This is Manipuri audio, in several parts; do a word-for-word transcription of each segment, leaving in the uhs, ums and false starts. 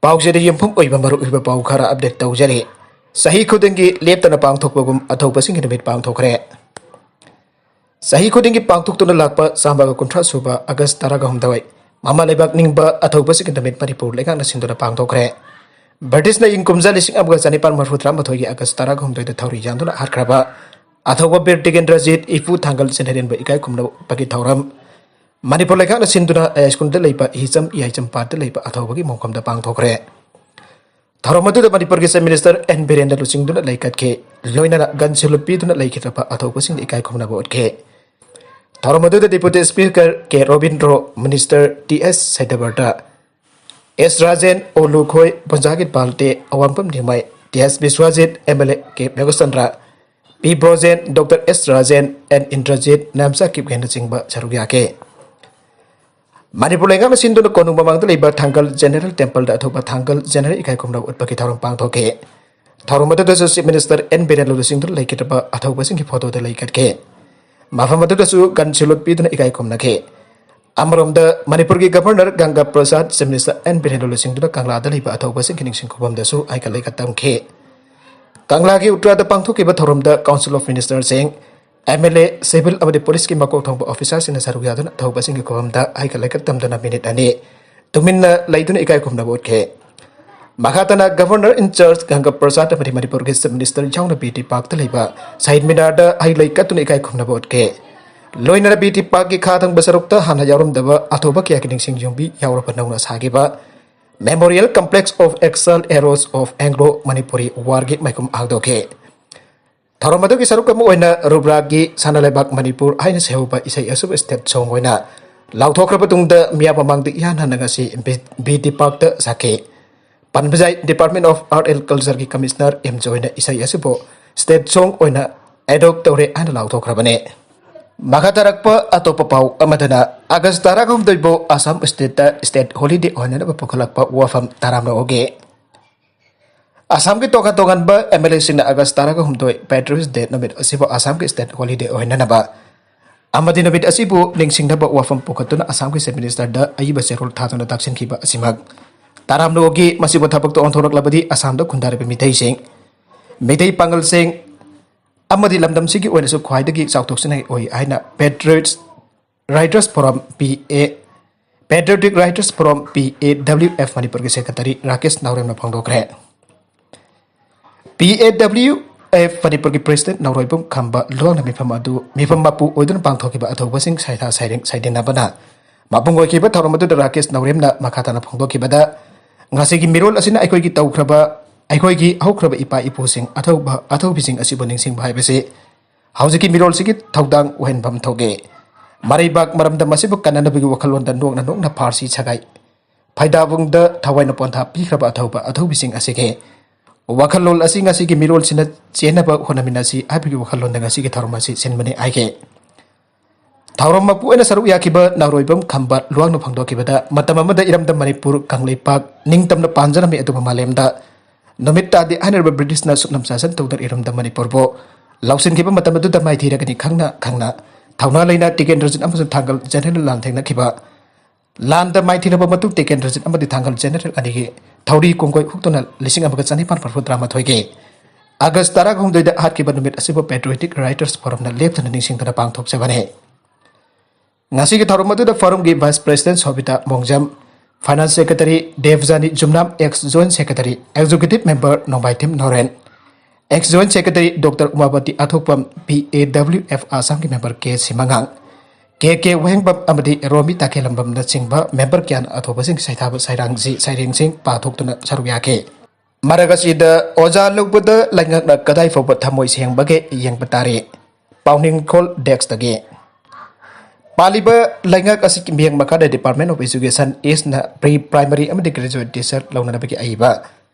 ꯄꯥꯎꯖꯦꯗ ꯌꯨꯝꯐꯝ ꯑꯣꯏꯕ ꯃꯔꯨꯑꯣꯏꯕ ꯄꯥꯎ ꯈꯔ ꯑꯞꯗꯦꯠ ꯇꯧꯖꯔꯤ꯫ ꯆꯍꯤ ꯈꯨꯗꯤꯡꯒꯤ ꯂꯦꯞꯇꯅ ꯄꯥꯡꯊꯣꯛꯄꯒꯨꯝ ꯑꯊꯧꯕꯁꯤꯡꯒꯤ ꯅꯨꯃꯤꯠ ꯄꯥꯡꯊꯣꯛꯈ꯭ꯔꯦ꯫ ꯆꯍꯤ ꯈꯨꯗꯤꯡꯒꯤ ꯄꯥꯡꯊꯣꯛꯇꯨꯅ ꯂꯥꯛꯄ ꯆꯥꯝꯃꯒ ꯀꯨꯟꯊ꯭ꯔꯥ ꯁꯨꯕ ꯑꯥꯒꯁ ꯇꯔꯥꯒ ꯍꯨꯝꯗꯣꯏ ꯃꯃꯥ ꯂꯩꯕꯥꯛ ꯅꯤꯡꯕ ꯑꯊꯧꯕꯁꯤꯡꯒꯤ ꯅꯨꯃꯤꯠ ꯃꯅꯤꯄꯨꯔ ꯂꯩꯉꯥꯛꯅ ꯁꯤꯟꯗꯨꯅ ꯄꯥꯡꯊꯣꯛꯈ꯭ꯔꯦ꯫ ꯕ꯭ꯔꯤꯇꯤꯁꯅ ꯏꯪ ꯀꯨꯝꯖꯥ ꯂꯤꯁꯤꯡ ꯑꯃꯒ ꯆꯅꯤꯄꯥꯟ ꯃꯔꯤꯐꯨ ꯇꯔꯥꯃꯥꯊꯣꯏꯒꯤ ꯑꯥꯒꯁ ꯇꯔꯥꯒ ꯍꯨꯝꯗꯣꯏꯗ ꯊꯧꯔꯤ ꯌꯥꯟꯗꯨꯅ ꯍꯥꯠꯈ꯭ꯔꯕ ꯑꯊꯧꯕ ꯕꯤꯔ ꯇꯤꯀꯦꯟꯗ꯭ꯔꯖꯤꯠ ꯏꯄꯨ ꯊꯥꯡꯒꯜ ꯖꯦꯅꯦꯔꯦꯜꯕꯨ ꯏꯀꯥꯏ ꯈꯨꯝꯅꯕꯒꯤ ꯊꯧꯔꯝ ꯃꯅꯤꯄꯨꯔ ꯂꯩꯉꯥꯛꯅ ꯁꯤꯟꯗꯨꯅ ꯍꯥꯏ ꯁ꯭ꯀꯨꯜꯗ ꯂꯩꯕ ꯍꯤꯆꯝ ꯏꯌꯥꯏꯆꯝ ꯄꯥꯠꯇ ꯂꯩꯕ ꯑꯊꯧꯕꯒꯤ ꯃꯣꯡꯐꯝꯗ ꯄꯥꯡꯊꯣꯛꯈ꯭ꯔꯦ꯫ ꯊꯧꯔꯝ ꯑꯗꯨꯗ ꯃꯅꯤꯄꯨꯔꯒꯤ ꯆꯤꯐ ꯃꯤꯅꯤꯁꯇꯔ ꯑꯦꯟ ꯕꯤꯔꯦꯟꯅ ꯂꯨꯆꯤꯡꯗꯨꯅ ꯂꯩꯀꯠꯈꯤ꯫ ꯂꯣꯏꯅꯅ ꯒꯟ ꯁꯦꯂꯨꯠ ꯄꯤꯗꯨꯅ ꯂꯩꯈꯤꯗ꯭ꯔꯕ ꯑꯊꯧꯕꯁꯤꯡꯗ ꯏꯀꯥꯏ ꯈꯨꯝꯅꯕ ꯎꯠꯈꯤ꯫ ꯊꯧꯔꯝ ꯑꯗꯨꯗ deputy speaker K Robindro, minister T S ꯁꯩꯗꯕꯔꯇ, ꯑꯦꯁ ꯔꯥꯖꯦꯟ, ꯑꯣꯂꯨꯈꯣꯏ, ꯄꯟꯖꯥꯒꯤꯠ ꯄꯥꯜꯇꯦ, Awangbam Nimai, T S Biswajit, M L A K Meghachandra, P Brojen, doctor S Rajen, N Indrajit, ꯅꯥꯝꯆꯥ ꯀꯤꯞꯒꯦꯟꯅꯆꯤꯡꯕ ꯁꯔꯨꯛ ꯌꯥꯈꯤ꯫ ꯃꯅꯤꯄꯨꯔ ꯂꯩꯉꯥꯛꯅ ꯁꯤꯟꯗꯨꯅ ꯀꯣꯅꯨꯡ ꯃꯃꯥꯡꯗ ꯂꯩꯕ ꯊꯥꯡꯒꯜ ꯖꯦꯅꯦꯔꯦꯜ ꯇꯦꯝꯄꯜꯗ ꯑꯊꯧꯕ ꯊꯥꯡꯒꯜ ꯖꯦꯅꯦꯔꯦꯜ ꯏꯀꯥꯏ ꯈꯨꯝꯅꯕ ꯎꯠꯄꯒꯤ ꯊꯧꯔꯝ ꯄꯥꯡꯊꯣꯛꯈꯤ꯫ ꯊꯧꯔꯝ ꯑꯗꯨꯗꯁꯨ ꯆꯤꯐ ꯃꯤꯅꯤꯁꯇꯔ ꯑꯦꯟ ꯕꯤꯔꯦꯟ ꯂꯨꯆꯤꯡꯗꯨꯅ ꯂꯩꯈꯤꯗ꯭ꯔꯕ ꯑꯊꯧꯕꯁꯤꯡꯒꯤ ꯐꯣꯇꯣꯗ ꯂꯩ ꯀꯠꯈꯤ꯫ ꯃꯐꯝ ꯑꯗꯨꯗꯁꯨ ꯒꯟ ꯁꯦꯂꯨꯠ ꯄꯤꯗꯨꯅ ꯏꯀꯥꯏ ꯈꯨꯝꯅꯈꯤ꯫ ꯑꯃꯔꯣꯝꯗ ꯃꯅꯤꯄꯨꯔꯒꯤ ꯒꯚꯔꯅꯔ ꯒꯪꯒꯥ ꯄ꯭ꯔꯁꯥꯗ ꯆꯤꯐ ꯃꯤꯅꯤꯁꯇꯔ ꯑꯦꯟ ꯕꯤꯔꯦꯟ ꯂꯨꯆꯤꯡꯗꯨꯅ ꯀꯪꯂꯥꯗ ꯂꯩꯕ ꯑꯊꯧꯕꯁꯤꯡꯒꯤ ꯅꯤꯡꯁꯤꯡ ꯈꯨꯕꯝꯗꯁꯨ ꯍꯩꯀꯠ ꯂꯩꯀꯠ ꯇꯝꯈꯤ꯫ ꯀꯪꯂꯥꯒꯤ ꯎꯇ꯭ꯔꯥꯗ ꯄꯥꯡꯊꯣꯛꯈꯤꯕ ꯊꯧꯔꯝꯗ ꯀꯥꯎꯟꯁꯤꯜ ꯑꯣꯐ ꯃꯤꯅꯤꯁꯇꯔꯁꯤꯡ, ꯑꯦꯝ ꯑꯦꯜ ꯑꯦ, ꯁꯤꯚꯤꯜ ꯑꯃꯗꯤ ꯄꯨꯂꯤꯁꯀꯤ ꯃꯀꯣꯛ ꯊꯣꯡꯕ ꯑꯣꯐꯤꯁꯥꯔꯁꯤꯡꯅ ꯁꯔꯨꯛ ꯌꯥꯗꯨꯅ ꯑꯊꯧꯕꯁꯤꯡꯒꯤ ꯈꯨꯕꯝꯗ ꯍꯩꯀꯠ ꯂꯩꯀꯠ ꯇꯝꯗꯨꯅ ꯃꯤꯅꯤꯠ ꯑꯅꯤ ꯇꯨꯃꯤꯟꯅ ꯂꯩꯗꯨꯅ ꯏꯀꯥꯏ ꯈꯨꯝꯅꯕ ꯎꯠꯈꯤ꯫ ꯃꯈꯥ ꯇꯥꯅ ꯒꯚꯔꯅꯔ ꯏꯟ ꯆꯥꯔꯖ ꯒꯪꯒꯥ ꯄ꯭ꯔꯁꯥꯗ ꯑꯃꯗꯤ ꯃꯅꯤꯄꯨꯔꯒꯤ ꯆꯤꯐ ꯃꯤꯅꯤꯁꯇꯔ ꯌꯥꯎꯅ ꯕꯤ ꯇꯤ ꯄꯥꯔꯛꯇ ꯂꯩꯕ ꯁꯍꯤꯗ ꯃꯤꯅꯥꯔꯗ ꯍꯩ ꯂꯩ ꯀꯠꯇꯨꯅ ꯏꯀꯥꯏ ꯈꯨꯝꯅꯕ ꯎꯠꯈꯤ꯫ ꯂꯣꯏꯅꯅ ꯕꯤ ꯇꯤ ꯄꯥꯔꯛꯀꯤ ꯈꯥ ꯊꯪꯕ ꯁꯔꯨꯛꯇ ꯍꯥꯟꯅ ꯌꯥꯎꯔꯝꯗꯕ ꯑꯊꯧꯕ ꯀꯌꯥꯒꯤ ꯅꯤꯡꯁꯤꯡ ꯌꯨꯝꯕꯤ ꯌꯥꯎꯔꯕ ꯅꯧꯅ ꯁꯥꯈꯤꯕ Memorial Complex of Exiled Heroes of Anglo Manipuri War ꯒꯤ ꯃꯥꯏꯈꯨꯝ ꯍꯥꯡꯗꯣꯛꯈꯤ꯫ ꯊꯧꯔꯝ ꯑꯗꯨꯒꯤ ꯁꯔꯨꯛ ꯑꯃ ꯑꯣꯏꯅ ꯔꯨꯕ꯭ꯔꯥꯒꯤ ꯁꯅꯥ ꯂꯩꯕꯥꯛ ꯃꯅꯤꯄꯨꯔ ꯍꯥꯏꯅ ꯁꯩꯍꯧꯕ ꯏꯁꯩ ꯑꯁꯨ ꯁ꯭ꯇꯦꯠ ꯁꯣꯡ ꯑꯣꯏꯅ ꯂꯥꯎꯊꯣꯛꯈ꯭ꯔꯕ ꯇꯨꯡꯗ ꯃꯤꯌꯥꯝ ꯃꯃꯥꯡꯗ ꯏꯍꯥꯟ ꯍꯥꯟꯅ ꯉꯁꯤ ꯕꯤ ꯇꯤ ꯄꯥꯔꯛꯇ ꯁꯥꯈꯤ꯫ ꯄꯟꯕꯖꯥꯏ ꯗꯤꯄꯥꯔꯠꯃꯦꯟ ꯑꯣꯐ ꯑꯥꯔꯠ ꯑꯦꯟ ꯀꯜꯆꯔꯒꯤ ꯀꯃꯤꯁꯅꯔ ꯑꯦꯝ ꯖꯣꯏꯅ ꯏꯁꯩ ꯑꯁꯤꯕꯨ ꯁ꯭ꯇꯦꯠ ꯁꯣꯡ ꯑꯣꯏꯅ ꯑꯦꯗꯣꯞ ꯇꯧꯔꯦ ꯍꯥꯏꯅ ꯂꯥꯎꯊꯣꯛꯈ꯭ꯔꯕꯅꯤ꯫ ꯃꯈꯥ ꯇꯥꯔꯛꯄ ꯑꯇꯣꯞꯄ ꯄꯥꯎ ꯑꯃꯗꯅ, ꯑꯥꯒꯁ ꯇꯔꯥꯍꯨꯝꯗꯣꯏꯕꯨ ꯑꯁꯥꯝ ꯁ꯭ꯇꯦꯠꯇ ꯁ꯭ꯇꯦꯠ ꯍꯣꯂꯤꯗꯦ ꯑꯣꯏꯅꯅꯕ ꯄꯨꯈꯠꯂꯛꯄ ꯋꯥꯐꯝ ꯇꯔꯥꯃꯔꯣꯒꯤ ꯑꯁꯥꯝꯒꯤ ꯇꯣꯉꯥꯟ ꯇꯣꯉꯥꯟꯕ ꯑꯦꯝ ꯑꯦꯜ ꯑꯦꯁꯤꯡꯅ ꯑꯥꯒꯁ ꯇꯔꯥꯍꯨꯝꯗꯣꯏ ꯄꯦꯇ꯭ꯔꯤꯌꯣꯠ ꯗꯦ ꯅꯨꯃꯤꯠ ꯑꯁꯤꯕꯨ ꯑꯁꯥꯝꯒꯤ ꯁ꯭ꯇꯦꯠ ꯍꯣꯂꯤꯗꯦ ꯑꯣꯏꯍꯟꯅꯅꯕ ꯑꯃꯗꯤ ꯅꯨꯃꯤꯠ ꯑꯁꯤꯕꯨ ꯅꯤꯡꯁꯤꯡꯅꯕ ꯋꯥꯐꯝ ꯄꯨꯈꯠꯇꯨꯅ ꯑꯁꯥꯝꯒꯤ ꯆꯤꯐ ꯃꯤꯅꯤꯁꯇꯔꯗ ꯑꯏꯕ ꯆꯦꯔꯣꯜ ꯊꯥꯗꯨꯅ ꯇꯛꯁꯤꯟꯈꯤꯕ ꯑꯁꯤꯃꯛ ꯇꯔꯥꯝꯅ ꯑꯣꯛꯈꯤ꯫ ꯃꯁꯤꯕꯨ ꯊꯕꯛꯇ ꯑꯣꯟꯊꯣꯔꯛꯂꯕꯗꯤ ꯑꯁꯥꯝꯗ ꯈꯨꯟꯗꯥꯔꯤꯕ ꯃꯤꯇꯩꯁꯤꯡ, ꯃꯤꯇꯩ ꯄꯥꯉꯜꯁꯤꯡ ꯑꯃꯗꯤ ꯂꯝꯗꯝꯁꯤꯒꯤ ꯑꯣꯏꯅꯁꯨ ꯈ꯭ꯋꯥꯏꯗꯒꯤ ꯆꯥꯎꯊꯣꯛꯆꯅꯤꯡꯉꯥꯏ ꯑꯣꯏ ꯍꯥꯏꯅ Patriots, Writers Forum, P A, Patriotic Writers Forum, P A W F ꯃꯅꯤꯄꯨꯔꯒꯤ ꯁꯦꯀ꯭ꯔꯦꯇꯔꯤ ꯔꯥꯀꯦꯁ ꯅꯥꯎꯔꯦꯝꯅ ꯐꯣꯡꯗꯣꯛꯈ꯭ꯔꯦ꯫ ꯄꯤ ꯑꯦ ꯗꯕ꯭ꯂꯤꯎ ꯑꯦꯐ ꯃꯅꯤꯄꯨꯔꯒꯤ ꯄ꯭ꯔꯦꯁꯤꯗꯦꯟꯠ ꯅꯥꯎꯔꯣꯏꯕꯝ ꯈꯝꯕ ꯂꯨꯋꯥꯡꯅ ꯃꯤꯐꯝ ꯑꯗꯨ, ꯃꯤꯐꯝ ꯃꯄꯨ ꯑꯣꯏꯗꯨꯅ ꯄꯥꯡꯊꯣꯛꯈꯤꯕ ꯑꯊꯧꯕꯁꯤꯡ ꯁꯩꯊꯥ ꯁꯩꯔꯦꯡ ꯁꯩꯗꯦꯟꯅꯕꯅ ꯃꯄꯨꯡ ꯑꯣꯏꯈꯤꯕ ꯊꯧꯔꯝ ꯑꯗꯨꯗ ꯔꯥꯀꯦꯁ ꯅꯥꯎꯔꯦꯝꯅ ꯃꯈꯥ ꯇꯥꯅ ꯐꯣꯡꯗꯣꯛꯈꯤꯕꯗ, ꯉꯁꯤꯒꯤ ꯃꯤꯔꯣꯜ ꯑꯁꯤꯅ ꯑꯩꯈꯣꯏꯒꯤ ꯇꯧꯈ꯭ꯔꯕ, ꯑꯩꯈꯣꯏꯒꯤ ꯍꯧꯈ꯭ꯔꯕ ꯏꯄꯥ ꯏꯄꯨꯁꯤꯡ, ꯑꯊꯧꯕ, ꯑꯊꯧꯕꯤꯁꯤꯡ ꯑꯁꯤꯕꯨ ꯅꯤꯡꯁꯤꯡꯕ ꯍꯥꯏꯕꯁꯤ ꯍꯧꯖꯤꯛꯀꯤ ꯃꯤꯔꯣꯜꯁꯤꯒꯤ ꯊꯧꯗꯥꯡ ꯑꯣꯏꯍꯟꯐꯝ ꯊꯣꯛꯏ꯫ ꯃꯔꯩꯕꯥꯛ ꯃꯔꯝꯗꯝ ꯑꯁꯤꯕꯨ ꯀꯟꯅꯅꯕꯒꯤ ꯋꯥꯈꯜꯂꯣꯟꯗ ꯅꯣꯛꯅ ꯅꯣꯛꯅ ꯐꯥꯔꯁꯤ ꯁꯒꯥꯏ ꯐꯩꯗꯥꯕꯨꯡꯗ ꯊꯋꯥꯏꯅ ꯄꯣꯟꯊꯥ ꯄꯤꯈ꯭ꯔꯕ ꯑꯊꯧꯕ ꯑꯊꯧꯕꯤꯁꯤꯡ ꯑꯁꯤꯒꯤ ꯋꯥꯈꯜꯂꯣꯟ ꯑꯁꯤ ꯉꯁꯤꯒꯤ ꯃꯤꯔꯣꯜꯁꯤꯅ ꯆꯦꯟꯅꯕ ꯍꯣꯠꯅꯃꯤꯟꯅꯁꯤ ꯍꯥꯏꯕꯒꯤ ꯋꯥꯈꯜꯂꯣꯟꯗ ꯉꯁꯤꯒꯤ ꯊꯧꯔꯝ ꯑꯁꯤ ꯁꯤꯟꯕꯅꯤ ꯍꯥꯏꯈꯤ꯫ ꯊꯧꯔꯝ ꯃꯄꯨ ꯑꯣꯏꯅ ꯁꯔꯨꯛ ꯌꯥꯈꯤꯕ ꯅꯥꯎꯔꯣꯏꯕꯝ ꯈꯝꯕ ꯂꯨꯋꯥꯡꯅ ꯐꯣꯡꯗꯣꯛꯈꯤꯕꯗ, ꯃꯇꯝ ꯑꯃꯗ ꯏꯔꯝꯗꯝ ꯃꯅꯤꯄꯨꯔ ꯀꯪꯂꯩꯄꯥꯛ ꯅꯤꯡꯇꯝꯅ ꯄꯥꯟꯖꯔꯝꯃꯤ, ꯑꯗꯨꯕꯨ ꯃꯥꯂꯦꯝꯗ ꯅꯨꯃꯤꯠ ꯇꯥꯗꯦ ꯍꯥꯏꯅꯔꯤꯕ ꯕ꯭ꯔꯤꯇꯤꯁꯅ ꯁꯨꯞꯅꯝ ꯁꯥꯁꯟ ꯇꯧꯗꯨꯅ ꯏꯔꯝꯗꯝ ꯃꯅꯤꯄꯨꯔꯕꯨ ꯂꯧꯁꯤꯟꯈꯤꯕ ꯃꯇꯝ ꯑꯗꯨꯗ ꯃꯥꯏꯊꯤꯔꯒꯅꯤ ꯈꯪꯅ ꯈꯪꯅ ꯊꯧꯅꯥ ꯂꯩꯅ ꯇꯤꯀꯦꯟꯗ꯭ꯔꯖꯤꯠ ꯑꯃꯁꯨꯡ ꯊꯥꯡꯒꯜ ꯖꯦꯅꯔꯦꯜ ꯂꯥꯟꯊꯦꯡꯅꯈꯤꯕ꯫ ꯂꯥꯟꯗ ꯃꯥꯏꯊꯤꯔꯕ ꯃꯇꯨꯡ ꯇꯤꯀꯦꯟꯗ꯭ꯔꯖꯤꯠ ꯑꯃꯗꯤ ꯊꯥꯡꯒꯜ ꯖꯦꯅꯔꯦꯜ ꯑꯅꯤꯒꯤ ꯊꯧꯔꯤ ꯀꯣꯡꯒꯣꯏ ꯍꯨꯛꯇꯨꯅ ꯂꯤꯁꯤꯡ ꯑꯃꯒ ꯆꯅꯤꯄꯥꯟ ꯃꯔꯤꯐꯨ ꯇꯔꯥꯃꯥꯊꯣꯏꯒꯤ ꯑꯥꯒꯁ ꯇꯔꯥꯍꯨꯝꯗꯣꯏꯗ ꯍꯥꯠꯈꯤꯕ ꯅꯨꯃꯤꯠ ꯑꯁꯤꯕꯨ Patriotic Writers Forumꯅ ꯂꯦꯞꯇꯅ ꯅꯤꯡꯁꯤꯡꯗꯨꯅ ꯄꯥꯡꯊꯣꯛꯆꯕꯅꯤ꯫ ꯉꯁꯤꯒꯤ ꯊꯧꯔꯝ ꯑꯗꯨꯗ Forumꯒꯤ Vice President ꯁꯣꯕꯤꯇꯥ ꯃꯣꯡꯖꯝ, Finance Secretary ꯗꯦꯕꯖꯥꯅꯤ ꯖꯨꯝꯅꯥꯝ, ex Joint Secretary, Executive Member ꯅꯣꯡꯃꯥꯏꯊꯦꯝ Noren, ex Joint Secretary Doctor ꯎꯃꯥꯄꯇꯤ ꯑꯊꯣꯛꯄꯝ, P A W F ꯑꯁꯥꯝꯒꯤ member ꯀꯦ ꯁꯤꯃꯉꯥꯡ, ꯀꯦ ꯀꯦ ꯋꯥꯍꯦꯡꯕꯝ ꯑꯃꯗꯤ ꯔꯣꯃꯤ ꯇꯥꯈꯦꯜꯂꯝꯕꯝꯅꯆꯤꯡꯕ member ꯀꯌꯥꯅ ꯑꯊꯧꯕꯁꯤꯡ ꯁꯩꯊꯥꯕ ꯁꯩꯔꯥꯡꯁꯤ, ꯁꯩꯔꯦꯡꯁꯤꯡ ꯄꯥꯊꯣꯛꯇꯨꯅ ꯁꯔꯨꯛ ꯌꯥꯈꯤ꯫ ꯃꯔꯛ ꯑꯁꯤꯗ ꯑꯣꯖꯥ ꯂꯧꯕꯗ ꯂꯩꯉꯥꯛꯅ ꯀꯗꯥꯏ ꯐꯥꯎꯕ ꯊꯃꯣꯏ ꯁꯦꯡꯕꯒꯦ ꯌꯦꯡꯕ ꯇꯥꯔꯦ꯫ ꯄꯥꯎꯅꯤꯡꯈꯣꯜ ꯗꯦꯁ꯭ꯛꯇꯒꯤ꯫ ꯄꯥꯜꯂꯤꯕ ꯂꯩꯉꯥꯛ ꯑꯁꯤꯒꯤ ꯃꯤꯠꯌꯦꯡ ꯃꯈꯥꯗ Department of Education Eastꯅ pre primary ꯑꯃꯗꯤ graduate teacher ꯂꯧꯅꯅꯕꯒꯤ ꯑꯏꯕ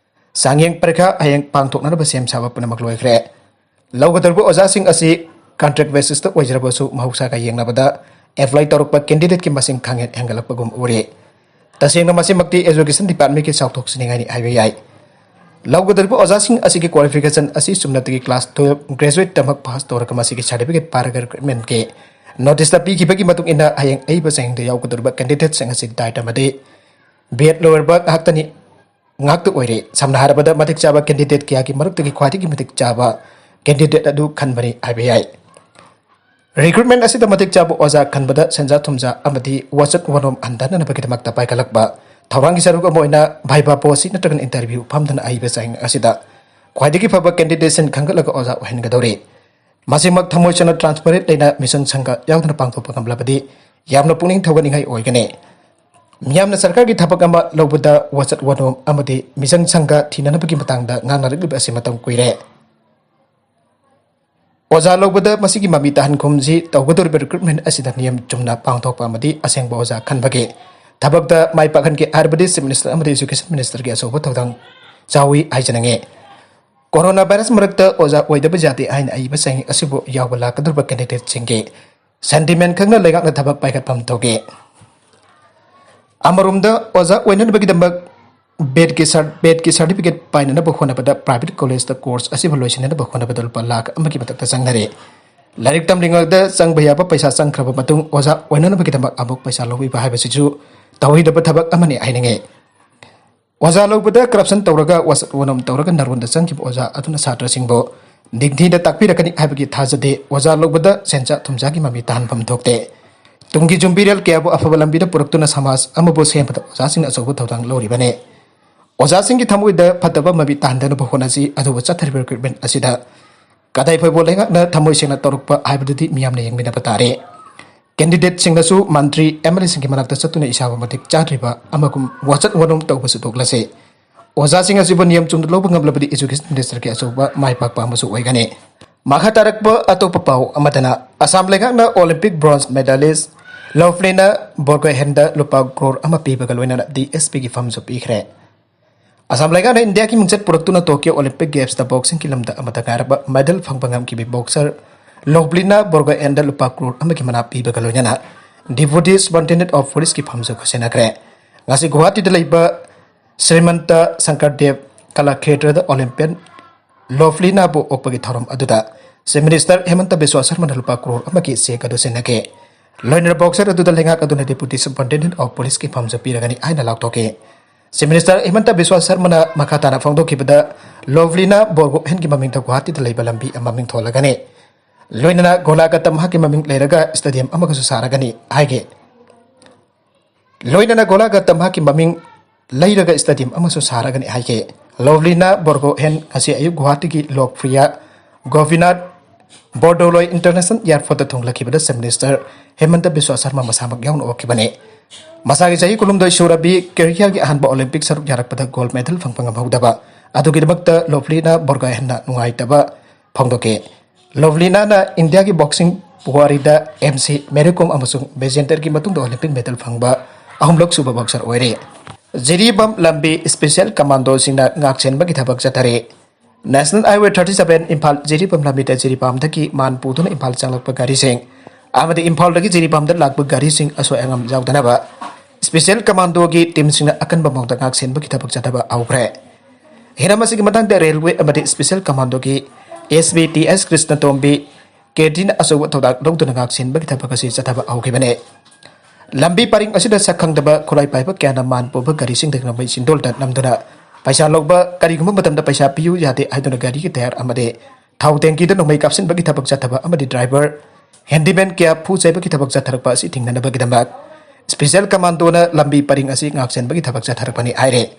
ꯆꯥꯡꯌꯦꯡ ꯄꯔꯤꯈꯥ ꯍꯌꯦꯡ ꯄꯥꯡꯊꯣꯛꯅꯅꯕ ꯁꯦꯝ ꯁꯥꯕ ꯄꯨꯝꯅꯃꯛ ꯂꯣꯏꯈ꯭ꯔꯦ꯫ ꯂꯧꯒꯗꯧꯔꯤꯕ ꯑꯣꯖꯥꯁꯤꯡ ꯑꯁꯤ contract basisꯇ ꯑꯣꯏꯖꯔꯕꯁꯨ, ꯃꯍꯧꯁꯥꯒ ꯌꯦꯡꯅꯕꯗ apply ꯇꯧꯔꯛꯄ candidateꯀꯤ ꯃꯁꯤꯡ ꯈꯪꯍꯦꯟ ꯍꯦꯟꯒꯠꯂꯛꯄꯒꯨꯝ ꯎꯔꯤ꯫ ꯇꯁꯦꯡꯅ ꯃꯁꯤꯃꯛꯇꯤ Education Departmentꯀꯤ ꯆꯥꯎꯊꯣꯛꯆꯅꯤꯡꯉꯥꯏꯅꯤ ꯍꯥꯏꯕ ꯌꯥꯏ꯫ ꯂꯧꯒꯗꯧꯔꯤꯕ ꯑꯣꯖꯥꯁꯤꯡ ꯑꯁꯤꯒꯤ qualification ꯑꯁꯤ ꯆꯨꯝꯅꯇꯒꯤ class twelve graduate ꯇꯃꯛ pass ꯇꯧꯔꯒ ꯃꯁꯤꯒꯤ certificate ꯄꯥꯔꯒ recruitmentꯀꯤ noticeꯇ ꯄꯤꯈꯤꯕꯒꯤ ꯃꯇꯨꯡ ꯏꯟꯅ ꯍꯌꯦꯡ ꯑꯏꯕ ꯆꯥꯡꯌꯦꯡꯗ ꯌꯥꯎꯒꯗꯧꯔꯤꯕ candidateꯁꯤꯡ ꯑꯁꯤ diet ꯑꯃꯗꯤ ꯕꯤ ꯑꯦꯗ ꯂꯣꯏꯔꯕ ꯉꯥꯛꯇꯅꯤ, ꯉꯥꯛꯇ ꯑꯣꯏꯔꯦ꯫ ꯁꯝꯅ ꯍꯥꯏꯔꯕꯗ, ꯃꯇꯤꯛ ꯆꯥꯕ ꯀꯦꯟꯗꯤꯗꯦꯠ ꯀꯌꯥꯒꯤ ꯃꯔꯛꯇꯒꯤ ꯈ꯭ꯋꯥꯏꯗꯒꯤ ꯃꯇꯤꯛ ꯆꯥꯕ ꯀꯦꯟꯗꯤꯗꯦꯠ ꯑꯗꯨ ꯈꯟꯕꯅꯤ ꯍꯥꯏꯕ ꯌꯥꯏ꯫ ꯔꯤꯀ꯭ꯔꯨꯠꯃꯦꯟ ꯑꯁꯤꯗ ꯃꯇꯤꯛ ꯆꯥꯕ ꯑꯣꯖꯥ ꯈꯟꯕꯗ ꯁꯦꯟꯖꯥ ꯊꯨꯝꯖꯥ ꯑꯃꯗꯤ ꯋꯥꯆꯠ ꯋꯥꯅꯣꯝ ꯍꯟꯊꯅꯅꯕꯒꯤꯗꯃꯛꯇ ꯄꯥꯏꯈꯠꯂꯛꯄ ꯊꯧꯔꯥꯡꯒꯤ ꯁꯔꯨꯛ ꯑꯃ ꯑꯣꯏꯅ ꯚꯥꯏꯚꯥ ꯄꯣꯁꯤ ꯅꯠꯇ꯭ꯔꯒꯅ ꯏꯟꯇꯔꯚ꯭ꯌꯨ ꯐꯝꯗꯨꯅ ꯑꯏꯕ ꯆꯥꯡ ꯑꯁꯤꯗ ꯈ꯭ꯋꯥꯏꯗꯒꯤ ꯐꯕ ꯀꯦꯟꯗꯤꯗꯦꯠꯁꯤꯡ ꯈꯟꯒꯠꯂꯒ ꯑꯣꯖꯥ ꯑꯣꯏꯍꯟꯒꯗꯧꯔꯤ꯫ ꯃꯁꯤꯃꯛ ꯊꯃꯣꯏ ꯁꯦꯡꯅ, ꯇ꯭ꯔꯥꯟꯁꯄꯔꯦꯟꯠ ꯂꯩꯅ, ꯃꯤꯆꯪ ꯁꯪꯒ ꯌꯥꯎꯗꯅ ꯄꯥꯡꯊꯣꯛꯄ ꯉꯝꯂꯕꯗꯤ ꯌꯥꯝꯅ ꯄꯨꯛꯅꯤꯡ ꯊꯧꯒꯠꯅꯤꯡꯉꯥꯏ ꯑꯣꯏꯒꯅꯤ꯫ ꯃꯤꯌꯥꯝꯅ ꯁꯔꯀꯥꯔꯒꯤ ꯊꯕꯛ ꯑꯃ ꯂꯧꯕꯗ ꯋꯥꯆꯠ ꯋꯥꯅꯣꯝ ꯑꯃꯗꯤ ꯃꯤꯆꯪ ꯁꯪꯒ ꯊꯤꯅꯅꯕꯒꯤ ꯃꯇꯥꯡꯗ ꯉꯥꯡꯅꯔꯛꯂꯤꯕ ꯑꯁꯤ ꯃꯇꯝ ꯀꯨꯏꯔꯦ꯫ ꯑꯣꯖꯥ ꯂꯧꯕꯗ ꯃꯁꯤꯒꯤ ꯃꯃꯤ ꯇꯥꯍꯟꯈꯨꯝꯁꯤ ꯇꯧꯒꯗꯧꯔꯤꯕ ꯔꯤꯀ꯭ꯔꯨꯠꯃꯦꯟ ꯑꯁꯤꯗ ꯅꯤꯌꯝ ꯆꯨꯝꯅ ꯄꯥꯡꯊꯣꯛꯄ ꯑꯃꯗꯤ ꯑꯁꯦꯡꯕ ꯑꯣꯖꯥ ꯈꯟꯕꯒꯤ ꯊꯕꯛꯇ ꯃꯥꯏ ꯄꯥꯛꯍꯟꯒꯦ ꯍꯥꯏꯔꯕꯗꯤ ꯆꯤꯐ ꯃꯤꯅꯤꯁꯇꯔ ꯑꯃꯗꯤ ꯏꯖꯨꯀꯦꯁꯟ ꯃꯤꯅꯤꯁꯇꯔꯒꯤ ꯑꯆꯧꯕ ꯊꯧꯗꯥꯡ ꯆꯥꯎꯏ ꯍꯥꯏꯖꯅꯤꯡꯉꯤ꯫ ꯀꯣꯔꯣꯅꯥ ꯚꯥꯏꯔꯁ ꯃꯔꯛꯇ ꯑꯣꯖꯥ ꯑꯣꯏꯗꯕ ꯌꯥꯗꯦ ꯍꯥꯏꯅ ꯑꯏꯕ ꯆꯥꯡꯌꯦꯡ ꯑꯁꯤꯕꯨ ꯌꯥꯎꯕ ꯂꯥꯛꯀꯗꯧꯔꯤꯕ ꯀꯦꯟꯗꯤꯗꯦꯠꯁꯤꯡꯒꯤ ꯁꯦꯟꯇꯤꯃꯦꯟ ꯈꯪꯅ ꯂꯩꯉꯥꯛꯅ ꯊꯕꯛ ꯄꯥꯏꯈꯠꯐꯝ ꯊꯣꯛꯏ꯫ ꯑꯃꯔꯣꯝꯗ, ꯑꯣꯖꯥ ꯑꯣꯏꯅꯅꯕꯒꯤꯗꯃꯛ ꯕꯦꯠꯀꯤ ꯁꯔ-, ꯕꯦꯠꯀꯤ ꯁꯥꯔꯇꯤꯐꯤꯀꯦꯠ ꯄꯥꯏꯅꯅꯕ ꯍꯣꯠꯅꯕꯗ ꯄ꯭ꯔꯥꯏꯚꯦꯠ ꯀꯣꯂꯦꯖꯇ ꯀꯣꯔꯁ ꯑꯁꯤꯕꯨ ꯂꯣꯏꯁꯤꯟꯅꯅꯕ ꯍꯣꯠꯅꯕꯗ ꯂꯨꯄꯥ ꯂꯥꯈ ꯑꯃꯒꯤ ꯃꯊꯛꯇ ꯆꯪꯅꯔꯦ꯫ ꯂꯥꯏꯔꯤꯛ ꯇꯝꯂꯤꯉꯩꯗ ꯆꯪꯕ ꯌꯥꯕ ꯄꯩꯁꯥ ꯆꯪꯈ꯭ꯔꯕ ꯃꯇꯨꯡ, ꯑꯣꯖꯥ ꯑꯣꯏꯅꯅꯕꯒꯤꯗꯃꯛ ꯑꯃꯨꯛ ꯄꯩꯁꯥ ꯂꯧꯕꯤꯕ ꯍꯥꯏꯕꯁꯤꯁꯨ ꯇꯧꯍꯩꯗꯕ ꯊꯕꯛ ꯑꯃꯅꯤ ꯍꯥꯏꯅꯤꯡꯉꯤ꯫ ꯑꯣꯖꯥ ꯂꯧꯕꯗ ꯀꯔꯞꯁꯟ ꯇꯧꯔꯒ ꯋꯥꯆꯠ ꯋꯥꯅꯣꯝ ꯇꯧꯔꯒ ꯅꯔꯣꯟꯗ ꯆꯪꯈꯤꯕ ꯑꯣꯖꯥ ꯑꯗꯨꯅ ꯁꯥꯇ꯭ꯔꯁꯤꯡꯕꯨ ꯅꯤꯡꯊꯤꯅ ꯇꯥꯛꯄꯤꯔꯛꯀꯅꯤ ꯍꯥꯏꯕꯒꯤ ꯊꯥꯖꯗꯦ꯫ ꯑꯣꯖꯥ ꯂꯧꯕꯗ ꯁꯦꯟꯖꯥ ꯊꯨꯝꯖꯥꯒꯤ ꯃꯃꯤ ꯇꯥꯍꯟꯐꯝ ꯊꯣꯛꯇꯦ꯫ ꯇꯨꯡꯒꯤ ꯌꯨꯝꯕꯤꯔꯦꯜ ꯀꯌꯥꯕꯨ ꯑꯐꯕ ꯂꯝꯕꯤꯗ ꯄꯨꯔꯛꯇꯨꯅ ꯁꯃꯥꯖ ꯑꯃꯕꯨ ꯁꯦꯝꯕꯗ ꯑꯣꯖꯥꯁꯤꯡꯅ ꯑꯆꯧꯕ ꯊꯧꯗꯥꯡ ꯂꯧꯔꯤꯕꯅꯤ꯫ ꯑꯣꯖꯥꯁꯤꯡꯒꯤ ꯊꯃꯣꯏꯗ ꯐꯠꯇꯕ ꯃꯃꯤ ꯇꯥꯍꯟꯗꯅꯕ ꯍꯣꯠꯅꯁꯤ, ꯑꯗꯨꯕꯨ ꯆꯠꯊꯔꯤꯕ ꯔꯤꯀ꯭ꯔꯨꯠꯃꯦꯟ ꯑꯁꯤꯗ ꯀꯗꯥꯏ ꯐꯥꯎꯕ ꯂꯩꯉꯥꯛꯅ ꯊꯃꯣꯏ ꯁꯦꯡꯅ ꯇꯧꯔꯛꯄ ꯍꯥꯏꯕꯗꯨꯗꯤ ꯃꯤꯌꯥꯝꯅ ꯌꯦꯡꯃꯤꯟꯅꯕ ꯇꯥꯔꯦ꯫ ꯀꯦꯟꯗꯤꯗꯦꯠꯁꯤꯡꯅꯁꯨ ꯃꯟꯇ꯭ꯔꯤ, ꯑꯦꯝ ꯑꯦꯜ ꯑꯦꯁꯤꯡꯒꯤ ꯃꯅꯥꯛꯇ ꯆꯠꯇꯨꯅ ꯏꯁꯥꯕꯨ ꯃꯇꯤꯛ ꯆꯥꯗ꯭ꯔꯤꯕ ꯑꯃꯒꯨꯝ ꯋꯥꯆꯠ ꯋꯥꯅꯣꯝ ꯇꯧꯕꯁꯨ ꯇꯣꯛꯂꯁꯤ꯫ ꯑꯣꯖꯥꯁꯤꯡ ꯑꯁꯤꯕꯨ ꯅꯤꯌꯝ ꯆꯨꯝꯅ ꯂꯧꯕ ꯉꯝꯂꯕꯗꯤ ꯏꯖꯨꯀꯦꯁꯟ ꯃꯤꯅꯤꯁꯇꯔꯒꯤ ꯑꯆꯧꯕ ꯃꯥꯏ ꯄꯥꯛꯄ ꯑꯃꯁꯨ ꯑꯣꯏꯒꯅꯤ꯫ ꯃꯈꯥ ꯇꯥꯔꯛꯄ ꯑꯇꯣꯞꯄ ꯄꯥꯎ ꯑꯃꯗꯅ, ꯑꯁꯥꯝ ꯂꯩꯉꯥꯛꯅ ꯑꯣꯂꯤꯝꯄꯤꯛ ꯕ꯭ꯔꯣꯟꯖ ꯃꯦꯗꯥꯂꯤꯁ ꯂꯣꯚꯂꯤꯅꯥ ꯕꯣꯔꯒꯣꯍꯦꯟꯗ ꯂꯨꯄꯥ ꯀ꯭ꯔꯣꯔ ꯑꯃ ꯄꯤꯕꯒ ꯂꯣꯏꯅꯅ ꯗꯤ ꯑꯦꯁ ꯄꯤꯒꯤ ꯐꯝꯁꯨ ꯄꯤꯈ꯭ꯔꯦ꯫ ꯑꯁꯥꯝ ꯂꯩꯉꯥꯛꯅ ꯏꯟꯗꯤꯌꯥꯒꯤ ꯃꯤꯡꯆꯠ ꯄꯨꯔꯛꯇꯨꯅ ꯇꯣꯀꯤꯌꯣ ꯑꯣꯂꯤꯝꯄꯤꯛ ꯒꯦꯝꯁꯇ ꯕꯣꯛꯁꯤꯡꯒꯤ ꯂꯝꯗ ꯑꯃꯠꯇ ꯉꯥꯏꯔꯕ ꯃꯦꯗꯜ ꯐꯪꯕ ꯉꯝꯈꯤꯕ ꯕꯣꯛꯁꯔ ꯂꯣꯚꯂꯤꯅꯥ ꯕꯣꯔꯒꯣꯍꯦꯟꯗ ꯂꯨꯄꯥ ꯀ꯭ꯔꯣꯔ ꯑꯃꯒꯤ ꯃꯅꯥ ꯄꯤꯕꯒ ꯂꯣꯏꯅꯅ ꯗꯤꯄꯨꯇꯤ ꯁꯨꯄꯔꯤꯟꯇꯦꯟꯗꯦꯟꯠ ꯑꯣꯐ ꯄꯨꯂꯤꯁꯀꯤ ꯐꯝꯁꯨ ꯈꯨꯠꯁꯤꯟꯅꯈ꯭ꯔꯦ꯫ ꯉꯁꯤ ꯒꯨꯋꯥꯍꯥꯇꯤꯗ ꯂꯩꯕ ꯁ꯭ꯔꯤꯃꯟꯇ ꯁꯪꯀꯔꯗꯦꯕ ꯀꯂꯥꯈꯦꯇ꯭ꯔꯗ ꯑꯣꯂꯤꯝꯄꯤꯌꯟ ꯂꯣꯚꯂꯤꯅꯥꯕꯨ ꯑꯣꯛꯄꯒꯤ ꯊꯧꯔꯝ ꯑꯗꯨꯗ ꯆꯤꯐ ꯃꯤꯅꯤꯁꯇꯔ ꯍꯦꯃꯟꯇ ꯕꯤꯁ꯭ꯋꯥ ꯁꯔꯃꯅ ꯂꯨꯄꯥ ꯀ꯭ꯔꯣꯔ ꯑꯃꯒꯤ ꯆꯦꯛ ꯑꯗꯨ ꯁꯤꯟꯅꯈꯤ꯫ ꯂꯣꯏꯅꯅ ꯕꯣꯛꯁꯔ ꯑꯗꯨꯗ ꯂꯩꯉꯥꯛ ꯑꯗꯨꯅ Deputy Superintendent of Police ꯀꯤ ꯐꯝꯁꯨ ꯄꯤꯔꯒꯅꯤ ꯍꯥꯏꯅ ꯂꯥꯎꯊꯣꯛꯈꯤ꯫ ꯆꯤꯐ ꯃꯤꯅꯤꯁꯇꯔ ꯍꯤꯃꯟꯇ ꯕꯤꯁ꯭ꯋꯥ ꯁꯔꯃꯅ ꯃꯈꯥ ꯇꯥꯅ ꯐꯣꯡꯗꯣꯛꯈꯤꯕꯗ, ꯂꯣꯚꯂꯤꯅꯥ ꯕꯣꯔꯒꯣꯍꯦꯟꯒꯤ ꯃꯃꯤꯡꯗ ꯒꯨꯋꯥꯍꯥꯇꯤꯗ ꯂꯩꯕ ꯂꯝꯕꯤ ꯑꯃ ꯃꯤꯡꯊꯣꯜꯂꯒꯅꯤ꯫ ꯂꯣꯏꯅꯅ ꯒꯣꯂꯥꯘꯥꯠꯇ ꯃꯍꯥꯛꯀꯤ ꯃꯃꯤꯡ ꯂꯩꯔꯒ ꯁ꯭ꯇꯦꯗꯤꯌꯝ ꯑꯃꯒꯁꯨ ꯁꯥꯔꯒꯅꯤ ꯍꯥꯏꯈꯤ꯫ ꯂꯣꯏꯅꯅ ꯒꯣꯂꯥꯘꯥꯠꯇ ꯃꯍꯥꯛꯀꯤ ꯃꯃꯤꯡ ꯂꯩꯔꯒ ꯁ꯭ꯇꯦꯗꯤꯌꯝ ꯑꯃꯁꯨ ꯁꯥꯔꯒꯅꯤ ꯍꯥꯏꯈꯤ꯫ ꯂꯣꯚꯂꯤꯅꯥ ꯕꯣꯔꯒꯣꯍꯦꯟ ꯉꯁꯤ ꯑꯌꯨꯛ ꯒꯨꯋꯥꯍꯥꯇꯤꯒꯤ ꯂꯣꯛꯄ꯭ꯔꯤꯌꯥ ꯒꯣꯄꯤꯅꯥꯊ ꯕꯣꯔꯗꯣꯂꯣꯏ ꯏꯟꯇꯔꯅꯦꯁꯅꯦꯜ ꯑꯦꯌꯔꯄꯣꯔꯠꯇ ꯊꯨꯡꯂꯈꯤꯕꯗ ꯆꯤꯐ ꯃꯤꯅꯤꯁꯇꯔ ꯍꯦꯃꯟꯇ ꯕꯤꯁ꯭ꯋꯥ ꯁꯔꯃ ꯃꯁꯥꯃꯛ ꯌꯥꯎꯅ ꯑꯣꯛꯈꯤꯕꯅꯤ꯫ ꯃꯁꯥꯒꯤ ꯆꯍꯤ ꯀꯨꯟꯍꯨꯝꯗꯣꯏ ꯁꯨꯔꯕꯤ ꯀꯦꯔꯤꯌꯔꯒꯤ ꯑꯍꯥꯟꯕ ꯑꯣꯂꯤꯝꯄꯤꯛ ꯁꯔꯨꯛ ꯌꯥꯔꯛꯄꯗ ꯒꯣꯜꯗ ꯃꯦꯗꯜ ꯐꯪꯕ ꯉꯝꯍꯧꯗꯕ ꯑꯗꯨꯒꯤꯗꯃꯛꯇ ꯂꯣꯚꯂꯤꯅꯥ ꯕꯣꯔꯒꯣꯍꯦꯟꯅ ꯅꯨꯡꯉꯥꯏꯇꯕ ꯐꯣꯡꯗꯣꯛꯈꯤ꯫ ꯂꯣꯚꯂꯤꯅꯥꯅ ꯏꯟꯗꯤꯌꯥꯒꯤ ꯕꯣꯛꯁꯤꯡ ꯄꯨꯋꯥꯔꯤꯗ ꯑꯦꯝ ꯁꯤ ꯃꯦꯔꯤ ꯀꯣꯝ ꯑꯃꯁꯨꯡ ꯕꯤꯖꯦꯟꯗꯔꯒꯤ ꯃꯇꯨꯡꯗ ꯑꯣꯂꯤꯝꯄꯤꯛ ꯃꯦꯗꯜ ꯐꯪꯕ ꯑꯍꯨꯝꯂꯛ ꯁꯨꯕ ꯕꯣꯛꯁꯔ ꯑꯣꯏꯔꯦ꯫ ꯖꯤꯔꯤꯕꯥꯝ ꯂꯝꯕꯤ ꯁ꯭ꯄꯦꯁꯤꯌꯦꯜ ꯀꯃꯥꯟꯗꯣꯁꯤꯡꯅ ꯉꯥꯛꯁꯦꯟꯕꯒꯤ ꯊꯕꯛ ꯆꯠꯊꯔꯤ꯫ National highway thirty seven Imphal Jiribam ꯂꯝꯕꯤꯗ ꯖꯤꯔꯤꯕꯥꯝꯗꯒꯤ ꯃꯥꯟ ꯄꯨꯗꯨꯅ ꯏꯝꯐꯥꯜ ꯆꯪꯂꯛꯄ ꯒꯥꯔꯤꯁꯤꯡ ꯑꯃꯗꯤ ꯏꯝꯐꯥꯜꯗꯒꯤ ꯖꯤꯔꯤꯕꯥꯝꯗ ꯂꯥꯛꯄ ꯒꯥꯔꯤꯁꯤꯡ ꯑꯁꯣꯏ ꯑꯉꯥꯝ ꯌꯥꯎꯗꯅꯕ ꯁ꯭ꯄꯦꯁꯤꯌꯦꯜ ꯀꯃꯥꯟꯗꯣꯒꯤ ꯇꯤꯝꯁꯤꯡꯅ ꯑꯀꯟꯕ ꯃꯑꯣꯡꯗ ꯉꯥꯛꯁꯦꯟꯕꯒꯤ ꯊꯕꯛ ꯆꯠꯊꯕ ꯍꯧꯈ꯭ꯔꯦ꯫ ꯍꯤꯔꯝ ꯑꯁꯤꯒꯤ ꯃꯇꯥꯡꯗ ꯔꯦꯜꯋꯦ ꯑꯃꯗꯤ ꯁ꯭ꯄꯦꯁꯤꯌꯦꯜ ꯀꯃꯥꯟꯗꯣꯒꯤ ꯑꯦꯁ ꯕꯤ ꯇꯤ ꯑꯦꯁ ꯀ꯭ꯔꯤꯁꯅꯇꯣꯝꯕꯤ ꯀꯦꯗꯤꯅ ꯑꯆꯧꯕ ꯊꯧꯗꯥꯡ ꯂꯧꯗꯨꯅ ꯉꯥꯛꯁꯦꯟꯕꯒꯤ ꯊꯕꯛ ꯑꯁꯤ ꯆꯠꯊꯕ ꯍꯧꯈꯤꯕꯅꯤ꯫ ꯂꯝꯕꯤ ꯄꯔꯤꯡ ꯑꯁꯤꯗ ꯁꯛ ꯈꯪꯗꯕ ꯈꯨꯠꯂꯥꯏ ꯄꯥꯏꯕ ꯀꯌꯥꯅ ꯃꯥꯟ ꯄꯨꯕ ꯒꯥꯔꯤꯁꯤꯡꯗꯒꯤ ꯅꯣꯡꯃꯩ ꯆꯤꯟꯗꯣꯜꯗ ꯅꯝꯗꯨꯅ ꯄꯩꯁꯥ ꯂꯧꯕ, ꯀꯔꯤꯒꯨꯝꯕ ꯃꯇꯝꯗ ꯄꯩꯁꯥ ꯄꯤꯌꯨ ꯌꯥꯗꯦ ꯍꯥꯏꯗꯨꯅ ꯒꯥꯔꯤꯒꯤ ꯇꯌꯥꯔ ꯑꯃꯗꯤ ꯊꯥꯎ ꯇꯦꯡꯀꯤꯗ ꯅꯣꯡꯃꯩ ꯀꯥꯞꯁꯤꯟꯕꯒꯤ ꯊꯕꯛ ꯆꯠꯊꯕ ꯑꯃꯗꯤ ꯗ꯭ꯔꯥꯏꯚꯔ, ꯍꯦꯟꯗꯤꯃꯦꯟ ꯀꯌꯥ ꯐꯨ ꯆꯩꯕꯒꯤ ꯊꯕꯛ ꯆꯠꯊꯔꯛꯄ ꯑꯁꯤ ꯊꯤꯡꯅꯅꯕꯒꯤꯗꯃꯛ ꯁ꯭ꯄꯦꯁꯤꯌꯦꯜ ꯀꯃꯥꯟꯗꯣꯅ ꯂꯝꯕꯤ ꯄꯔꯤꯡ ꯑꯁꯤ ꯉꯥꯛꯁꯦꯟꯕꯒꯤ ꯊꯕꯛ ꯆꯠꯊꯔꯛꯄꯅꯤ ꯍꯥꯏꯔꯦ꯫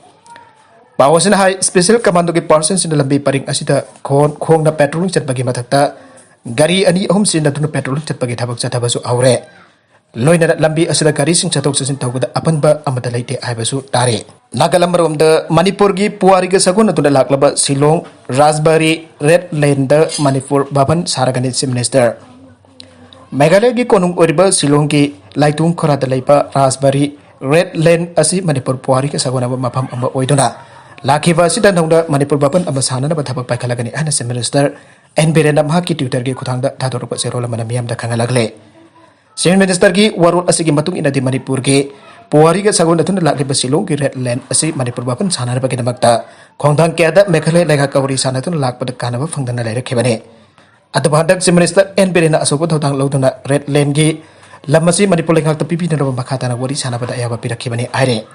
ꯄꯥꯎ ꯑꯁꯤꯅ ꯍꯥꯏ, ꯁ꯭ꯄꯦꯁꯤꯌꯦꯜ ꯀꯃꯥꯟꯗꯣꯒꯤ ꯄꯥꯔꯁꯟꯁꯤꯡꯅ ꯂꯝꯕꯤ ꯄꯔꯤꯡ ꯑꯁꯤꯗ ꯈꯣꯡ-, ꯈꯣꯡꯅ ꯄꯦꯇ꯭ꯔꯣꯂꯤꯡ ꯆꯠꯄꯒꯤ ꯃꯊꯛꯇ ꯒꯥꯔꯤ ꯑꯅꯤ ꯑꯍꯨꯝ ꯁꯤꯖꯤꯟꯅꯗꯨꯅ ꯄꯦꯇ꯭ꯔꯣꯂꯤꯡ ꯆꯠꯄꯒꯤ ꯊꯕꯛ ꯆꯠꯊꯕꯁꯨ ꯍꯧꯔꯦ꯫ ꯂꯣꯏꯅꯅ ꯂꯝꯕꯤ ꯑꯁꯤꯗ ꯒꯥꯔꯤꯁꯤꯡ ꯆꯠꯊꯣꯛ ꯆꯠꯁꯤꯟ ꯇꯧꯕꯗ ꯑꯄꯟꯕ ꯑꯃꯠꯇ ꯂꯩꯇꯦ ꯍꯥꯏꯕꯁꯨ ꯇꯥꯔꯤ꯫ ꯅꯥꯒꯥꯂꯝ ꯃꯔꯣꯝꯗ ꯃꯅꯤꯄꯨꯔꯒꯤ ꯄꯨꯋꯥꯔꯤꯒ ꯁꯥꯒꯣꯟꯅꯗꯨꯅ ꯂꯥꯛꯂꯕ ꯁꯤꯂꯣꯡ ꯔꯥꯖꯕꯥꯔꯤ ꯔꯦꯗ ꯂꯦꯟꯗ ꯃꯅꯤꯄꯨꯔ ꯚꯕꯟ ꯁꯥꯔꯒꯅꯤ ꯆꯤꯐ ꯃꯤꯅꯤꯁꯇꯔ꯫ ꯃꯦꯘꯥꯂꯌꯒꯤ ꯀꯣꯅꯨꯡ ꯑꯣꯏꯔꯤꯕ ꯁꯤꯂꯣꯡꯒꯤ ꯂꯥꯏꯇꯣꯡ ꯈꯣꯔꯥꯗ ꯂꯩꯕ ꯔꯥꯖꯕꯥꯔꯤ ꯔꯦꯗ ꯂꯦꯟ ꯑꯁꯤ ꯃꯅꯤꯄꯨꯔ ꯄꯨꯋꯥꯔꯤꯒ ꯁꯥꯒꯣꯟꯅꯕ ꯃꯐꯝ ꯑꯃ ꯑꯣꯏꯗꯨꯅ ꯂꯥꯛꯈꯤꯕ ꯑꯁꯤꯗ ꯅꯧꯅ ꯃꯅꯤꯄꯨꯔ ꯚꯕꯟ ꯑꯃ ꯁꯥꯅꯅꯕ ꯊꯕꯛ ꯄꯥꯏꯈꯠꯂꯒꯅꯤ ꯍꯥꯏꯅ ꯆꯤꯐ ꯃꯤꯅꯤꯁꯇꯔ ꯑꯦꯟ ꯕꯤꯔꯦꯟꯅ ꯃꯍꯥꯛꯀꯤ ꯇ꯭ꯋꯤꯇꯔꯒꯤ ꯈꯨꯠꯊꯥꯡꯗ ꯊꯥꯗꯣꯔꯛꯄ ꯆꯦꯔꯣꯜ ꯑꯃꯅ ꯃꯤꯌꯥꯝꯗ ꯈꯪꯍꯜꯂꯛꯂꯦ꯫ ꯆꯤꯐ ꯃꯤꯅꯤꯁꯇꯔꯒꯤ ꯋꯥꯔꯣꯜ ꯑꯁꯤꯒꯤ ꯃꯇꯨꯡ ꯏꯟꯅꯗꯤ ꯃꯅꯤꯄꯨꯔꯒꯤ ꯄꯨꯋꯥꯔꯤꯒ ꯁꯥꯒꯣꯟꯅꯗꯨꯅ ꯂꯥꯛꯂꯤꯕ ꯁꯤꯂꯣꯡꯒꯤ ꯔꯦꯗ ꯂꯦꯟ ꯑꯁꯤ ꯃꯅꯤꯄꯨꯔ ꯚꯕꯟ ꯁꯥꯅꯅꯕꯒꯤꯗꯃꯛꯇ ꯈꯣꯡꯊꯥꯡ ꯀꯌꯥꯗ ꯃꯦꯘꯥꯂꯌ ꯂꯩꯉꯥꯛꯀ ꯋꯥꯔꯤ ꯁꯥꯅꯗꯨꯅ ꯂꯥꯛꯄꯗ ꯀꯥꯟꯅꯕ ꯐꯪꯗꯅ ꯂꯩꯔꯛꯈꯤꯕꯅꯤ꯫ ꯑꯗꯨꯕꯨ ꯍꯟꯗꯛ ꯆꯤꯐ ꯃꯤꯅꯤꯁꯇꯔ ꯑꯦꯟ ꯕꯤꯔꯦꯟꯅ ꯑꯆꯧꯕ ꯊꯧꯗꯥꯡ ꯂꯧꯗꯨꯅ ꯔꯦꯗ ꯂꯦꯟꯒꯤ ꯂꯝ ꯑꯁꯤ ꯃꯅꯤꯄꯨꯔ ꯂꯩꯉꯥꯛꯇ ꯄꯤꯕꯤꯅꯅꯕ ꯃꯈꯥ ꯇꯥꯅ ꯋꯥꯔꯤ ꯁꯥꯟꯅꯕꯗ ꯑꯌꯥꯕ ꯄꯤꯔꯛꯈꯤꯕꯅꯤ ꯍꯥꯏꯔꯦ꯫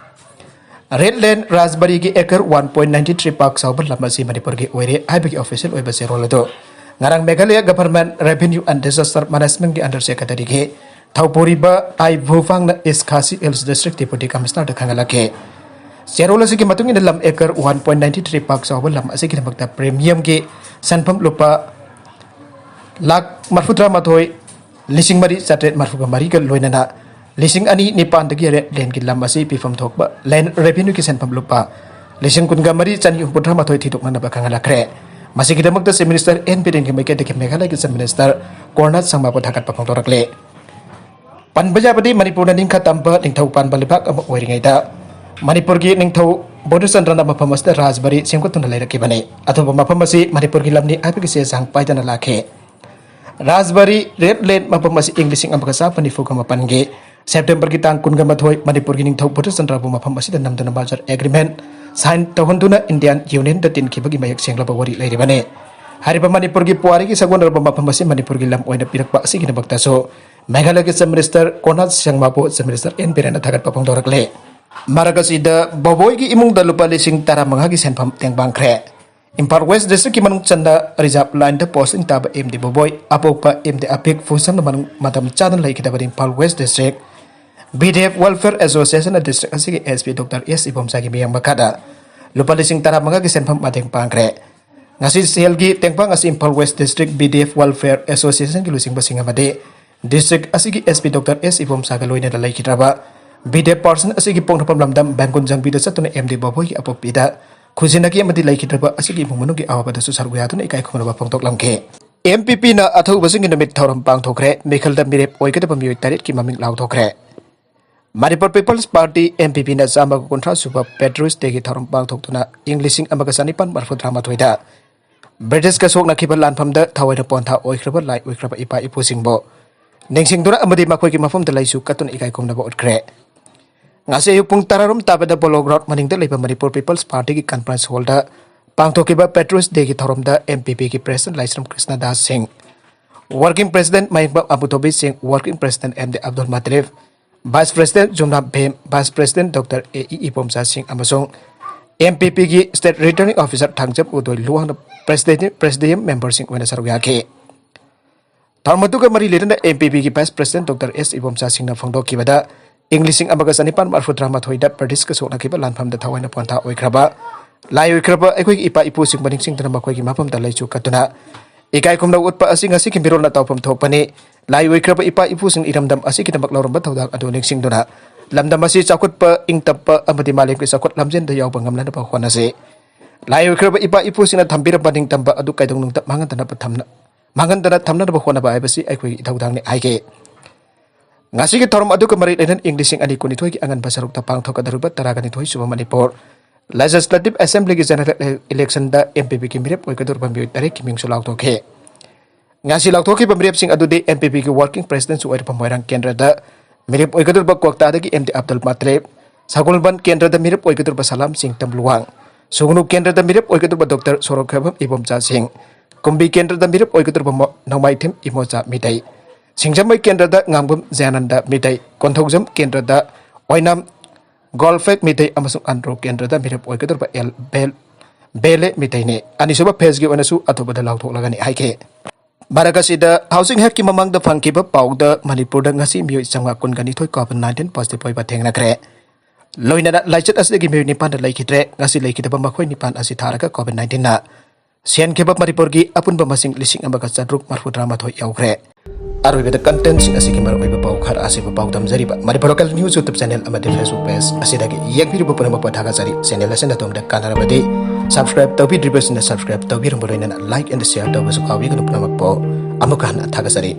ꯔꯦꯗ ꯂꯦꯟ ꯔꯥꯖꯕꯥꯔꯤꯒꯤ acre one point ninety three ꯄꯥꯛ ꯆꯥꯎꯕ ꯂꯝ ꯑꯁꯤ ꯃꯅꯤꯄꯨꯔꯒꯤ ꯑꯣꯏꯔꯦ ꯍꯥꯏꯕꯒꯤ ꯑꯣꯐꯤꯁꯤꯌꯦꯜ ꯑꯣꯏꯕ ꯆꯦꯔꯣꯜ ꯑꯗꯨ ꯉꯔꯥꯡ Meghalaya government revenue and disaster ꯃꯦꯅꯦꯖꯃꯦꯟꯠꯀꯤ ꯑꯟꯗꯔ ꯁꯦꯀ꯭ꯔꯦꯇꯔꯤꯒꯤ ꯊꯧꯄꯨꯔꯤꯕ ꯇꯥꯏ ꯚꯨꯐꯥꯡꯅ ꯏꯁ ꯈꯥꯁꯤ ꯍꯤꯜꯁ ꯗꯤꯁꯇ꯭ꯔꯤꯛ ꯗꯦꯄꯨꯇꯤ ꯀꯃꯤꯁꯅꯔꯗ ꯈꯪꯍꯜꯂꯛꯈꯤ꯫ ꯆꯦꯔꯣꯜ ꯑꯁꯤꯒꯤ ꯃꯇꯨꯡ ꯏꯟꯅ ꯂꯝ acre one point ninety three ꯄꯥꯛ ꯆꯥꯎꯕ ꯂꯝ ꯑꯁꯤꯒꯤꯗꯃꯛꯇ ꯄ꯭ꯔꯤꯃꯤꯌꯝꯒꯤ ꯁꯦꯟꯐꯝ ꯂꯨꯄꯥ ꯂꯥꯈ ꯃꯔꯤꯐꯨꯇꯔꯥ ꯃꯥꯊꯣꯏ ꯂꯤꯁꯤꯡ ꯃꯔꯤ ꯆꯥꯇ꯭ꯔꯦꯠ ꯃꯔꯤꯐꯨꯒ ꯃꯔꯤꯒ ꯂꯣꯏꯅꯅ ꯂꯤꯁꯤꯡ ꯑꯅꯤ ꯅꯤꯄꯥꯟꯗꯒꯤ ꯔꯦꯗ ꯂꯦꯟꯒꯤ ꯂꯝ ꯑꯁꯤ ꯄꯤꯐꯝ ꯊꯣꯛꯄ ꯂꯦꯟ ꯔꯦꯚꯤꯅ꯭ꯌꯨꯒꯤ ꯁꯦꯟꯐꯝ ꯂꯨꯄꯥ ꯂꯤꯁꯤꯡ ꯀꯨꯟꯒ ꯃꯔꯤ ꯆꯅꯤ ꯍꯨꯝꯐꯨꯇꯔꯥ ꯃꯥꯊꯣꯏ ꯊꯤꯗꯣꯛꯅꯅꯕ ꯈꯪꯍꯜꯂꯛꯈ꯭ꯔꯦ꯫ ꯃꯁꯤꯒꯤꯗꯃꯛꯇ ꯆꯤꯐ ꯃꯤꯅꯤꯁꯇꯔ ꯑꯦꯟ ꯕꯤꯔꯦꯟꯒꯤ ꯃꯥꯏꯀꯩꯗꯒꯤ ꯃꯦꯘꯥꯂꯌꯒꯤ ꯆꯤꯐ ꯃꯤꯅꯤꯁꯇꯔ ꯀꯣꯔꯅꯥꯠ ꯁꯪꯃꯥꯕꯨ ꯊꯥꯒꯠꯄ ꯐꯣꯡꯗꯣꯔꯛꯂꯦ꯫ ꯄꯟꯕ ꯌꯥꯕꯗꯤ ꯃꯅꯤꯄꯨꯔꯅ ꯅꯤꯡꯈꯥ ꯇꯝꯕ ꯅꯤꯡꯊꯧ ꯄꯥꯟꯕ ꯂꯩꯕꯥꯛ ꯑꯃ ꯑꯣꯏꯔꯤꯉꯩꯗ ꯃꯅꯤꯄꯨꯔꯒꯤ ꯅꯤꯡꯊꯧ ꯕꯣꯙꯆꯟꯗ꯭ꯔꯅ ꯃꯐꯝ ꯑꯁꯤꯗ ꯔꯥꯖꯕꯥꯔꯤ ꯁꯦꯝꯒꯠꯇꯨꯅ ꯂꯩꯔꯛꯈꯤꯕꯅꯤ꯫ ꯑꯗꯨꯕꯨ ꯃꯐꯝ ꯑꯁꯤ ꯃꯅꯤꯄꯨꯔꯒꯤ ꯂꯝꯅꯤ ꯍꯥꯏꯕꯒꯤ ꯆꯦ ꯆꯥꯡ ꯄꯥꯏꯗꯅ ꯂꯥꯛꯈꯤ꯫ ꯔꯥꯖꯕꯥꯔꯤ ꯔꯦꯗ ꯂꯦꯟ ꯃꯐꯝ ꯑꯁꯤ ꯏꯪ ꯂꯤꯁꯤꯡ ꯑꯃꯒ ꯆꯥꯃꯥꯄꯟ ꯅꯤꯐꯨꯒ ꯃꯥꯄꯟꯒꯤ ꯁꯦꯞꯇꯦꯝꯕꯔꯒꯤ ꯇꯥꯡ ꯀꯨꯟꯒ ꯃꯥꯊꯣꯏ ꯃꯅꯤꯄꯨꯔꯒꯤ ꯅꯤꯡꯊꯧ ꯕꯣꯙꯆꯟꯗ꯭ꯔꯕꯨ ꯃꯐꯝ ꯑꯁꯤꯗ ꯅꯝꯗꯨꯅ merger agreement sign ꯇꯧꯍꯟꯗꯨꯅ Indian Unionꯗ ꯇꯤꯟꯈꯤꯕꯒꯤ ꯃꯌꯦꯛ ꯁꯦꯡꯂꯕ ꯋꯥꯔꯤ ꯂꯩꯔꯤꯕꯅꯤ꯫ ꯍꯥꯏꯔꯤꯕ ꯃꯅꯤꯄꯨꯔꯒꯤ ꯄꯨꯋꯥꯔꯤꯒꯤ ꯁꯒꯣꯜꯅꯔꯕ ꯃꯐꯝ ꯑꯁꯤ ꯃꯅꯤꯄꯨꯔꯒꯤ ꯂꯝ ꯑꯣꯏꯅ ꯄꯤꯔꯛꯄ ꯑꯁꯤꯒꯤꯗꯃꯛꯇꯁꯨ ꯃꯦꯘꯥꯂꯌꯒꯤ Chief Minister ꯀꯣꯔꯅꯥꯠ ꯁꯪꯃꯥꯕꯨ Chief Minister ꯑꯦꯟ ꯕꯤꯔꯦꯟꯅ ꯊꯥꯒꯠꯄ ꯐꯣꯡꯗꯣꯔꯛꯂꯦ꯫ ꯃꯔꯛ ꯑꯁꯤꯗ ꯕꯣꯕꯣꯏꯒꯤ ꯏꯃꯨꯡꯗ ꯂꯨꯄꯥ ꯂꯤꯁꯤꯡ ꯇꯔꯥꯃꯉꯥꯒꯤ ꯁꯦꯟꯐꯝ ꯇꯦꯡꯕꯥꯡꯈ꯭ꯔꯦ꯫ ꯏꯝꯐꯥꯜ ꯋꯦꯁ ꯗꯤꯁꯇ꯭ꯔꯤꯛꯀꯤ ꯃꯅꯨꯡ ꯆꯟꯅ ꯔꯤꯖꯥꯔꯚ ꯂꯥꯏꯟꯗ ꯄꯣꯁꯇꯤꯡ ꯇꯥꯕ ꯑꯦꯝ ꯗꯤ ꯕꯣꯕꯣꯏ, ꯑꯄꯣꯛꯄ ꯑꯦꯝ ꯗꯤ ꯑꯄꯤꯛ ꯐꯨꯁꯝꯅ ꯃꯅꯨꯡ ꯃꯇꯝ ꯆꯥꯗꯅ ꯂꯩꯈꯤꯗꯕꯅꯤ꯫ Imphal west district B D F welfare ꯑꯦꯁꯣꯁꯤꯌꯦꯁꯟꯅ ꯗꯤꯁꯇ꯭ꯔꯤꯛ ꯑꯁꯤꯒꯤ ꯑꯦꯁ ꯄꯤ ꯗꯣꯛꯇꯔ ꯑꯦꯁ ꯏꯕꯣꯝꯆꯥꯒꯤ ꯃꯤꯠꯌꯦꯡ ꯃꯈꯥꯗ ꯂꯨꯄꯥ ꯂꯤꯁꯤꯡ ꯇꯔꯥꯃꯉꯥꯒꯤ ꯁꯦꯟꯐꯝ ꯃꯇꯦꯡ ꯄꯥꯡꯈ꯭ꯔꯦ꯫ ꯉꯁꯤ ꯁꯦꯜꯒꯤ ꯇꯦꯡꯕꯥꯡ ꯑꯁꯤ Imphal west district B D F welfare ꯑꯦꯁꯣꯁꯤꯌꯦꯁꯟꯒꯤ ꯂꯨꯆꯤꯡꯕꯁꯤꯡ ꯑꯃꯗꯤ ꯗꯤꯁꯇ꯭ꯔꯤꯛ ꯑꯁꯤꯒꯤ ꯑꯦꯁ ꯄꯤ ꯗꯣꯛꯇꯔ ꯑꯦꯁ ꯏꯕꯣꯝꯆꯥꯒ ꯂꯣꯏꯅꯅ ꯂꯩꯈꯤꯗ꯭ꯔꯕ ꯕꯤ ꯗꯤ ꯑꯦꯐ ꯄꯥꯔꯁꯟ ꯑꯁꯤꯒꯤ ꯄꯣꯛꯅꯐꯝ ꯂꯝꯗꯝ ꯕꯦꯡꯒꯨꯟ ꯖꯪꯕꯤꯗ ꯆꯠꯇꯨꯅ ꯑꯦꯝ ꯗꯤ ꯕꯣꯕꯣꯏꯒꯤ ꯑꯄꯣꯛꯄꯤꯗ ꯈꯨꯖꯤꯟꯅꯈꯤ ꯑꯃꯗꯤ ꯂꯩꯈꯤꯗ꯭ꯔꯕ ꯑꯁꯤꯒꯤ ꯏꯃꯨꯡ ꯃꯅꯨꯡꯒꯤ ꯑꯋꯥꯕꯗꯁꯨ ꯁꯔꯨꯛ ꯌꯥꯗꯨꯅ ꯏꯀꯥꯏ ꯈꯨꯝꯅꯕ ꯐꯣꯡꯗꯣꯛꯂꯝꯈꯤ꯫ ꯑꯦꯝ ꯄꯤ ꯄꯤꯅ ꯑꯊꯧꯕꯁꯤꯡꯒꯤ ꯅꯨꯃꯤꯠ ꯊꯧꯔꯝ ꯄꯥꯡꯊꯣꯛꯈ꯭ꯔꯦ꯫ ꯃꯤꯈꯜꯗ ꯃꯤꯔꯦꯞ ꯑꯣꯏꯒꯗꯕ ꯃꯤꯑꯣꯏ ꯇꯔꯦꯠꯀꯤ ꯃꯃꯤꯡ ꯂꯥꯎꯊꯣꯛꯈ꯭ꯔꯦ꯫ Manipur people's party, M P ꯄꯤꯅ ꯆꯥꯝꯃꯒ ꯀꯨꯟꯊ꯭ꯔꯥ ꯁꯨꯕ ꯄꯦꯇ꯭ꯔꯤꯌꯣꯠꯁ ꯗꯦꯒꯤ ꯊꯧꯔꯝ ꯄꯥꯡꯊꯣꯛꯇꯨꯅ ꯏꯪ ꯂꯤꯁꯤꯡ ꯑꯃꯒ ꯆꯅꯤꯄꯥꯟ ꯃꯔꯤꯐꯨꯇꯔꯥ ꯃꯥꯊꯣꯏꯗ ꯕ꯭ꯔꯤꯇꯤꯁꯀ ꯁꯣꯛꯅꯈꯤꯕ ꯂꯥꯟꯐꯝꯗ ꯊꯋꯥꯏꯅ ꯄꯣꯟꯊꯥ ꯑꯣꯏꯈ꯭ꯔꯕ ꯂꯥꯏ ꯑꯣꯏꯈ꯭ꯔꯕ ꯏꯄꯥ ꯏꯄꯨꯁꯤꯡꯕꯨ ꯅꯤꯡꯁꯤꯡꯗꯨꯅ ꯑꯃꯗꯤ ꯃꯈꯣꯏꯒꯤ ꯃꯐꯝꯗ ꯂꯩꯁꯨ ꯀꯠꯇꯨꯅ ꯏꯀꯥꯏ ꯈꯨꯝꯅꯕ ꯎꯠꯈ꯭ꯔꯦ꯫ ꯉꯁꯤ ꯑꯌꯨꯛ ꯄꯨꯡ ꯇꯔꯥꯔꯣꯝ ꯇꯥꯕꯗ ꯄꯣꯂꯣ ꯒ꯭ꯔꯥꯎꯟ ꯃꯅꯤꯡꯗ ꯂꯩꯕ ꯃꯅꯤꯄꯨꯔ ꯄꯤꯄꯜꯁ ꯄꯥꯔꯇꯤꯒꯤ ꯀꯟꯐꯔꯦꯟꯁ ꯍꯣꯜꯗ ꯄꯥꯡꯊꯣꯛꯈꯤꯕ ꯄꯦꯇ꯭ꯔꯤꯌꯣꯠꯁ ꯗꯦꯒꯤ ꯊꯧꯔꯝꯗ ꯑꯦꯝ ꯄꯤ ꯄꯤꯒꯤ ꯄ꯭ꯔꯦꯁꯤꯗꯦꯟꯠ ꯂꯥꯏꯁ꯭ꯔꯝ ꯀ꯭ꯔꯤꯁꯅꯗꯥꯁ ꯁꯤꯡ, Working President ꯃꯍꯦꯝꯕꯝ ꯑꯕꯨꯊꯣꯏꯕꯤ Singh, Working President M D Abdul Matlib, Vice President Jumna Bhim, Vice President doctor A E Ibomcha Singh ꯑꯃꯁꯨꯡ ꯑꯦꯝ ꯄꯤ ꯄꯤꯒꯤ State Returning Officer Thangjam ꯎꯗꯣꯏ ꯂꯨꯋꯥꯡꯅ President, Presidium Memberꯁꯤꯡ ꯑꯣꯏꯅ ꯁꯔꯨꯛ ꯌꯥꯈꯤ꯫ ꯊꯧꯔꯝ ꯑꯗꯨꯒ ꯃꯔꯤ ꯂꯩꯅꯅ ꯑꯦꯝ ꯄꯤ ꯄꯤꯒꯤ Vice President ꯗꯣꯛꯇꯔ ꯑꯦꯁ ꯏꯕꯣꯝꯆꯥ ꯁꯤꯡꯅ ꯐꯣꯡꯗꯣꯛꯈꯤꯕꯗ, ꯏꯪ ꯂꯤꯁꯤꯡ ꯑꯃꯒ ꯆꯅꯤꯄꯥꯟ ꯃꯔꯐꯨ ꯇꯔꯥꯃꯥꯊꯣꯏꯗ ꯕ꯭ꯔꯤꯇꯤꯁꯀ ꯁꯣꯛꯅꯈꯤꯕ ꯂꯥꯟꯐꯝꯗ ꯊꯋꯥꯏꯅ ꯄꯣꯟꯊꯥ ꯑꯣꯏꯈ꯭ꯔꯕ, ꯂꯥꯏ ꯑꯣꯏꯈ꯭ꯔꯕ ꯑꯩꯈꯣꯏꯒꯤ ꯏꯄꯥ ꯏꯄꯨꯁꯤꯡꯕꯨ ꯅꯤꯡꯁꯤꯡꯗꯨꯅ ꯃꯈꯣꯏꯒꯤ ꯃꯐꯝꯗ ꯂꯩꯆꯨ ꯀꯠꯇꯨꯅ ꯏꯀꯥꯏ ꯈꯨꯝꯅꯧ ꯎꯠꯄ ꯑꯁꯤ ꯉꯁꯤꯒꯤ ꯃꯤꯔꯣꯜꯅ ꯇꯧꯐꯝ ꯊꯣꯛꯄꯅꯤ꯫ ꯂꯥꯏ ꯑꯣꯏꯈ꯭ꯔꯕ ꯏꯄꯥ ꯏꯄꯨꯁꯤꯡ ꯏꯔꯝꯗꯝ ꯑꯁꯤꯒꯤꯗꯃꯛ ꯂꯧꯔꯝꯕ ꯊꯧꯗꯥꯡ ꯑꯗꯨ ꯅꯤꯡꯁꯤꯡꯗꯨꯅ ꯂꯝꯗꯝ ꯑꯁꯤ ꯆꯥꯎꯈꯠꯄ, ꯏꯪ ꯇꯞꯄ ꯑꯃꯗꯤ ꯃꯥꯂꯦꯝꯒꯤ ꯆꯥꯎꯈꯠ ꯂꯝꯖꯦꯟꯗ ꯌꯥꯎꯕ ꯉꯝꯅꯅꯕ ꯍꯣꯠꯅꯁꯤ꯫ ꯂꯥꯏ ꯑꯣꯏꯈ꯭ꯔꯕ ꯏꯄꯥ ꯏꯄꯨꯁꯤꯡꯅ ꯊꯝꯕꯤꯔꯝꯕ ꯅꯤꯡꯇꯝꯕ ꯑꯗꯨ ꯀꯩꯗꯧꯅꯨꯡꯗ ꯃꯥꯡꯍꯟꯗꯅꯕ ꯊꯝꯅ-, ꯃꯥꯡꯍꯟꯗꯅ ꯊꯝꯅꯅꯕ ꯍꯣꯠꯅꯕ ꯍꯥꯏꯕꯁꯤ ꯑꯩꯈꯣꯏꯒꯤ ꯏꯊꯧꯗꯥꯡꯅꯤ ꯍꯥꯏꯈꯤ꯫ ꯉꯁꯤꯒꯤ ꯊꯧꯔꯝ ꯑꯗꯨꯒ ꯃꯔꯤ ꯂꯩꯅꯅ ꯏꯪ ꯂꯤꯁꯤꯡ ꯑꯅꯤ ꯀꯨꯟꯅꯤꯊꯣꯏꯒꯤ ꯑꯉꯟꯕ ꯁꯔꯨꯛꯇ ꯄꯥꯡꯊꯣꯛꯀꯗꯧꯔꯤꯕ ꯇꯔꯥꯒ ꯅꯤꯊꯣꯏ ꯁꯨꯕ ꯃꯅꯤꯄꯨꯔ Legislative Assemblyꯒꯤ General Election ꯗ ꯑꯦꯝ ꯄꯤ ꯄꯤꯒꯤ ꯃꯤꯔꯦꯞ ꯑꯣꯏꯒꯗꯧꯔꯤꯕ ꯃꯤꯑꯣꯏ ꯇꯔꯦꯠꯀꯤ ꯃꯤꯡꯁꯨ ꯂꯥꯎꯊꯣꯛꯈꯤ꯫ ꯉꯁꯤ ꯂꯥꯎꯊꯣꯛꯈꯤꯕ ꯃꯤꯔꯦꯞꯁꯤꯡ ꯑꯗꯨꯗꯤ ꯑꯦꯝ ꯄꯤ ꯄꯤꯒꯤ Working Presidentꯁꯨ ꯑꯣꯏꯔꯤꯕ ꯃꯣꯏꯔꯥꯡ ꯀꯦꯟꯗ꯭ꯔꯗ ꯃꯤꯔꯦꯞ ꯑꯣꯏꯒꯗꯧꯔꯤꯕ ꯀ꯭ꯋꯥꯛꯇꯥꯗꯒꯤ ꯑꯦꯝ ꯗꯤ ꯑꯕꯗꯨꯜ ꯃꯇꯂꯤꯕ, ꯁꯒꯣꯜꯕꯟ ꯀꯦꯟꯗ꯭ꯔꯗ ꯃꯤꯔꯦꯞ ꯑꯣꯏꯒꯗꯧꯔꯤꯕ ꯁꯂꯥꯝ ꯁꯤꯡ ꯇꯝꯂꯨꯋꯥꯡ, ꯁꯨꯒꯅꯨ ꯀꯦꯟꯗ꯭ꯔꯗ ꯃꯤꯔꯦꯞ ꯑꯣꯏꯒꯗꯧꯔꯤꯕ ꯗꯣꯛꯇꯔ ꯁꯣꯔꯣꯛꯈꯦꯝꯕꯝ ꯏꯕꯣꯝꯆꯥ ꯁꯤꯡ, ꯀꯨꯝꯕꯤ ꯀꯦꯟꯗ꯭ꯔꯗ ꯃꯤꯔꯦꯞ ꯑꯣꯏꯒꯗꯧꯔꯤꯕ ꯃꯣ-, ꯅꯣꯡꯃꯥꯏꯊꯦꯝ ꯏꯃꯣꯆꯥ ꯃꯤꯇꯩ, ꯁꯤꯡꯖꯃꯩ ꯀꯦꯟꯗ꯭ꯔꯗ ꯉꯥꯡꯕꯝ ꯖꯌꯥꯅꯟꯗ ꯃꯤꯇꯩ, ꯀꯣꯟꯊꯧꯖꯝ ꯀꯦꯟꯗ꯭ꯔꯗ ꯑꯣꯏꯅꯥꯝ ꯒꯣꯜꯐꯦꯛ ꯃꯤꯇꯩ ꯑꯃꯁꯨꯡ ꯑꯟꯗ꯭ꯔꯣ ꯀꯦꯟꯗ꯭ꯔꯗ ꯃꯤꯔꯦꯞ ꯑꯣꯏꯒꯗꯧꯔꯤꯕ ꯑꯦꯜ ꯕꯦꯜ, ꯕꯦꯂꯦ ꯃꯤꯇꯩꯅꯤ꯫ ꯑꯅꯤꯁꯨꯕ phaseꯀꯤ ꯑꯣꯏꯅꯁꯨ ꯑꯊꯨꯕꯗ ꯂꯥꯎꯊꯣꯛꯂꯒꯅꯤ ꯍꯥꯏꯈꯤ꯫ ꯃꯔꯛ ꯑꯁꯤꯗ, ꯍꯧꯖꯤꯛ ꯉꯥꯏꯍꯥꯛꯀꯤ ꯃꯃꯥꯡꯗ ꯐꯪꯈꯤꯕ ꯄꯥꯎꯗ ꯃꯅꯤꯄꯨꯔꯗ ꯉꯁꯤ ꯃꯤꯑꯣꯏ ꯆꯥꯝꯃꯉꯥ ꯀꯨꯟꯒ ꯅꯤꯊꯣꯏ COVID nineteen positive ꯑꯣꯏꯕ ꯊꯦꯡꯅꯈ꯭ꯔꯦ꯫ ꯂꯣꯏꯅꯅ ꯂꯥꯏꯆꯠ ꯑꯁꯤꯗꯒꯤ ꯃꯤꯑꯣꯏ ꯅꯤꯄꯥꯟꯗ ꯂꯩꯈꯤꯗ꯭ꯔꯦ꯫ ꯉꯁꯤ ꯂꯩꯈꯤꯗꯕ ꯃꯈꯣꯏ ꯅꯤꯄꯥꯟ ꯑꯁꯤ ꯊꯥꯔꯒ COVID nineteenꯅ ꯁꯤꯍꯟꯈꯤꯕ ꯃꯅꯤꯄꯨꯔꯒꯤ ꯑꯄꯨꯟꯕ ꯃꯁꯤꯡ ꯂꯤꯁꯤꯡ ꯑꯃꯒ ꯆꯥꯇ꯭ꯔꯨꯛ ꯃꯔꯐꯨ ꯇꯔꯥꯃꯥꯊꯣꯏ ꯌꯧꯈ꯭ꯔꯦ꯫ ꯑꯔꯣꯏꯕꯗ contentꯁꯤꯡ ꯑꯁꯤꯒꯤ ꯃꯔꯨꯑꯣꯏꯕ ꯄꯥꯎ ꯈꯔ ꯑꯁꯤꯕꯨ ꯄꯥꯎꯗꯝꯖꯔꯤꯕ Manipur Local News YouTube channel ꯑꯃꯗꯤ Facebook page ꯑꯁꯤꯗꯒꯤ ꯌꯦꯡꯕꯤꯔꯤꯕ ꯄꯨꯝꯅꯃꯛꯄꯨ ꯊꯥꯒꯠꯆꯔꯤ꯫ Channel ꯑꯁꯤꯅ ꯑꯗꯣꯝꯗ ꯀꯥꯟꯅꯔꯕꯗꯤ subscribe ꯇꯧꯕꯤꯗ꯭ꯔꯤꯕꯁꯤꯡꯅ subscribe ꯇꯧꯕꯤꯔꯝꯕ ꯂꯣꯏꯅꯅ like and share ꯇꯧꯕꯁꯨ ꯀꯥꯎꯕꯤꯒꯅꯨ꯫ ꯄꯨꯝꯅꯃꯛꯄꯨ ꯑꯃꯨꯛꯀ ꯍꯟꯅ ꯊꯥꯒꯠꯆꯔꯤ꯫